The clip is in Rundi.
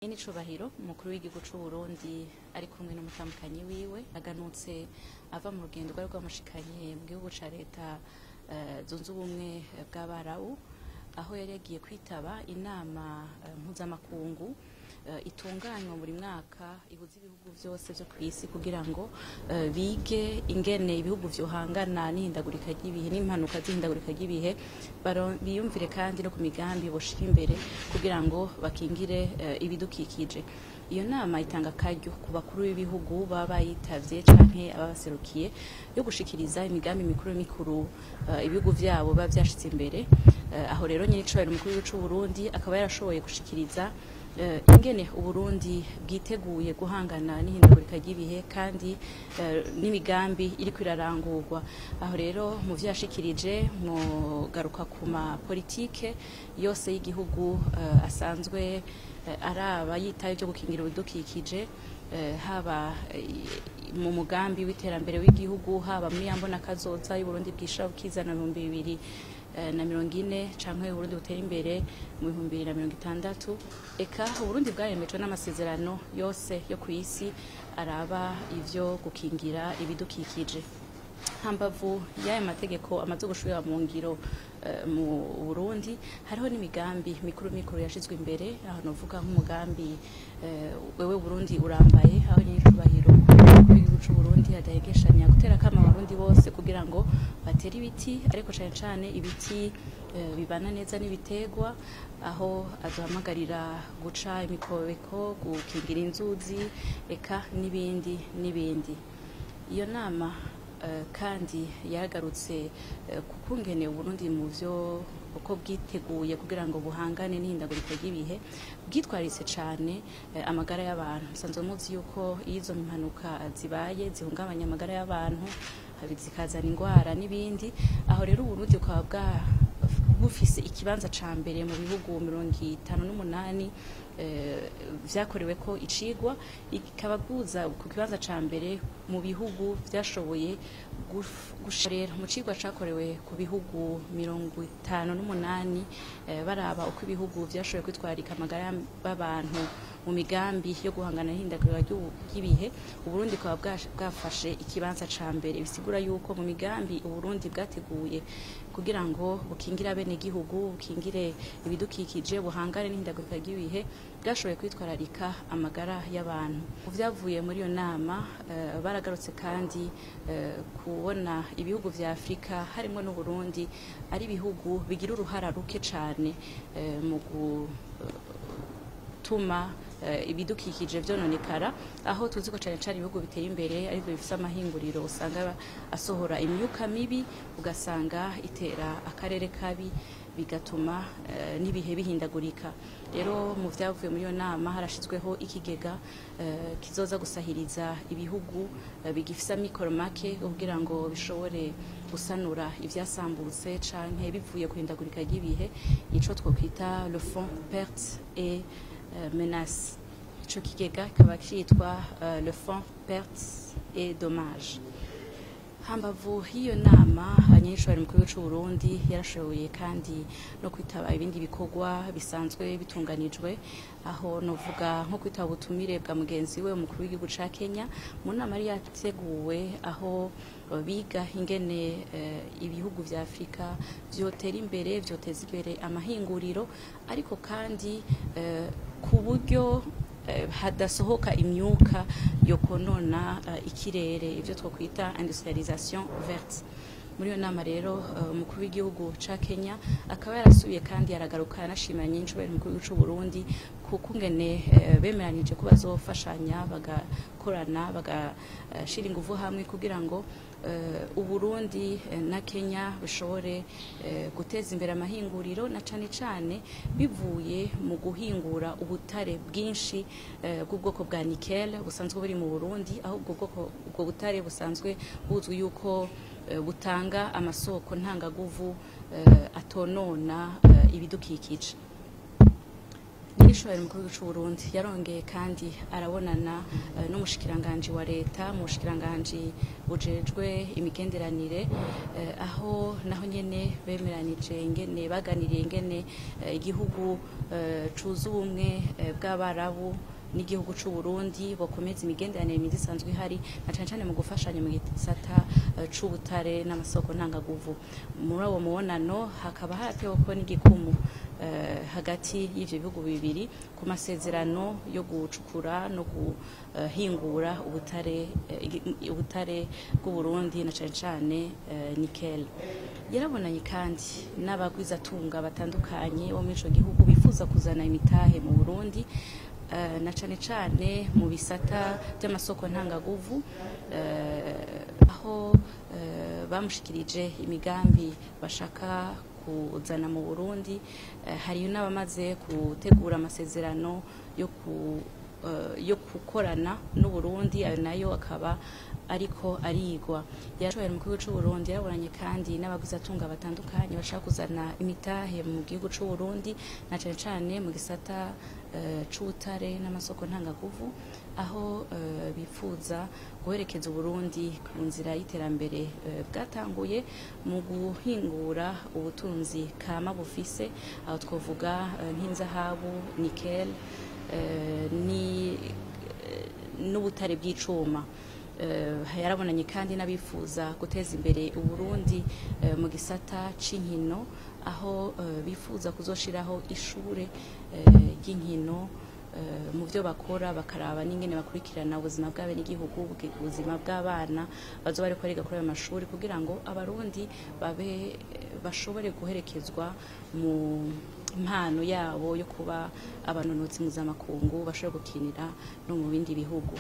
Icubahiro umukuru w'igihugu c'u Burundi ari kumwe n'umutambukanyi wiwe aganutse ava mu rugendo rwari rwamushikanye mu gihugu ca Leta Zunze Ubumwe bw'Abarabu, aho yari yagiye kwitaba inama mpuzamakungu itunganywa buri mwaka ihuza ibihugu vyose vyo kw'isi kugira ngo bige ingene ibihugu vyohangana n'ihindagurika ry'ibihe n'impanuka z'ihindagurika ry'ibihe, biyumvire kandi no ku migambi boshira imbere kugira ngo bakingire ibidukikije. Iyo nama itanga akaryo ku bakuru b'ibihugu baba bayitavye canke ababaserukiye yo gushikiriza imigambi mikuru mikuru ibihugu vyabo biba vyashize imbere. Aho rero nyene icubahiro umukuru w'igihugu c'u Burundi akaba yarashoboye gushikiriza ingene Uburundi bwiteguye guhangana n'ihindagurika ry'ibihe kandi n'imigambi iriko irarangurwa. Aho rero mu vyo yashikirije mwogaruka ku ma politike yose y'igihugu asanzwe araba yitaye ivyo gukingira ibidukikije, haba mu mugambi w'iterambere w'igihugu, haba muri ya mbonakazoza y'Uburundi bwishira bukizana 2040 canke Uburundi butera imbere mu 2060. Eka Uburundi bwaremejwe n'amasezerano yose yo kw'isi araba ivyo gukingira ibidukikije. Hambavu y'aya mategeko amaze gushira mu ngiro mu Burundi, hariho n'imigambi mikuru mikuru yashizwe imbere. Aho novuga nk'umugambi "Wewe Burundi Urambaye", aho nyiricubahiro umukuru w'igihugu c'u Burundi adahegeshanya gutera akamo abarundi bose kugira ngo batere ibiti, ariko cane cane ibiti bibana neza n'ibiterwa, aho aduhamagarira guca imikobeko, gukingira inzuzi, eka n'ibindi n'ibindi. Iyo nama kandi yaragarutse ku kungene Uburundi mu vyo uko bwiteguye kugira ngo buhangane n'ihindagurika ry'ibihe bwitwaritse cane amagara y'abantu. Musanzwe muzi yuko iyo izo mpanuka zibaye zihungabanya amagara y'abantu, zikazana ingwara n'ibindi. Aho rero Uburundi bukaba bwa bufise ikibanza ca mbere mu bihugu 58 vyakoreweko icigwa, ikaba bwuza ku kibanza ca mbere mu bihugu vyashoboye. Rero mu cigwa cakorewe ku bihugu 58, baraba uko ibihugu vyashoboye kwitwararika amagara y'abantu mu migambi yo guhangana n'ihindagurika ry'ibihe, Uburundi bukaba bwafashe ikibanza ca mbere. Bisigura yuko mu migambi Uburundi bwateguye kugira ngo bukingire abenegihugu, bukingire ibidukikije, buhangane n'ihindagurika ry'ibihe, bwashoboye kwitwararika amagara y'abantu. Mu vyavuye muri iyo nama, baragarutse kandi kubona ibihugu vya Afrika harimwo n'Uburundi ari ibihugu bigira uruhara ruke cane mu gutuma ibidukikije vyononekara, aho tuzi ko cane cane ibihugu biteye imbere arivyo bifise amahinguriro usanga asohora imyuka mibi, ugasanga itera akarere kabi, bigatuma n'ibihe bihindagurika. Rero mu vyavuye muri iyo nama harashizweho ikigega kizoza gusahiriza ibihugu bigifise amikoro make kugira ngo bishobore gusanura ivyasambutse canke bivuye kuhindagurika ry'ibihe, ico twokwita le fonds perte et menace. Ico kigega kikaba citwa le fonds perte et dommage. Hambavu y'iyo nama, nyenicubahiro umukuru w'igihugu c'u Burundi yarashoboye kandi no kwitaba ibindi bikorwa bisanzwe bitunganijwe. Aho novuga nko kwitaba ubutumire bwa mugenzi we umukuru w'igihugu ca Kenya mu nama yari yateguwe, aho biga ingene ibihugu vya Afrika vyotera imbere, vyoteza imbere amahinguriro, ariko kandi ku buryo hadasohoka imyuka yo konona ikirere, ivyo twokwita industrialisation verte. Muri iyo nama rero, umukuru w'igihugu ca Kenya akaba yarasubiye kandi yaragaruka yanashimira nyenicubahiro umukuru w'igihugu c'u Burundi kuko ngene bemeranije ko bazofashanya, bagakorana, bagashira inguvu hamwe kugira ngo Uburundi na Kenya bishobore guteza imbere amahinguriro, na cane cane bivuye mu guhingura ubutare bwinshi bw'ubwoko bwa nickel busanzwe buri mu Burundi, aho ubwo bwoko, ubwo butare busanzwe buzwi yuko butanga amasoko ntangaguvu atonona ibidukikije. Nyiricubahiro umukuru w'igihugu c'Uburundi yarongeye kandi arabonana n'umushikiranganji wa leta mu bushikiranganji bujejwe imigenderanire, aho naho nyene bemeranije ingene baganiriye ingene igihugu cuza ubumwe bw'Abarabu n'igihugu c'u Burundi bokomeza imigenderanire myiza isanzwe ihari, na cane cane mu gufashanya mu gisata c'ubutare n'amasoko ntangaguvu. Muri uwo mubonano hakaba harateweko n'igikumu hagati y'ivyo bihugu bibiri ku masezerano yo gucukura no guhingura ubutare bw'Uburundi, na cane cane nickel. Yarabonanye kandi n'abagwizatunga batandukanye bo muri ico gihugu bifuza kuzana imitahe mu Burundi, na cane cane mu bisata by'amasoko ntangaguvu, aho bamushikirije imigambi bashaka kuzana mu Burundi. Hariyo n'abamaze gutegura amasezerano yo gukorana n'Uburundi, ayo nayo akaba ariko arigwa. Yarashoboye mu gihugu c'u Burundi yarabonanye kandi n'abagwizatunga batandukanye bashaka kuzana imitahe mu gihugu c'u Burundi, na cane cane mu gisata c'ubutare n'amasoko ntangaguvu, aho bifuza guherekeza Uburundi ku nzira y'iterambere bwatanguye mu guhingura ubutunzi kama bufise, aho twovuga nk'inzahabu, nickel ni n'ubutare bw'icuma. Yarabonanye kandi n'abifuza guteza imbere Uburundi mu gisata c'inkino, aho bifuza kuzoshiraho ishure ry'inkino mu byo bakora, bakaraba n'ingene bakurikirana ubuzima bw'abenegihugu, ubuzima bw'abana bazoba bariko bariga kuri ayo mashuri, kugira ngo Abarundi babe bashobore guherekezwa mu mpano yabo yo kuba abanonotsi mpuzamakungu, bashobore gukinira no mu bindi bihugu.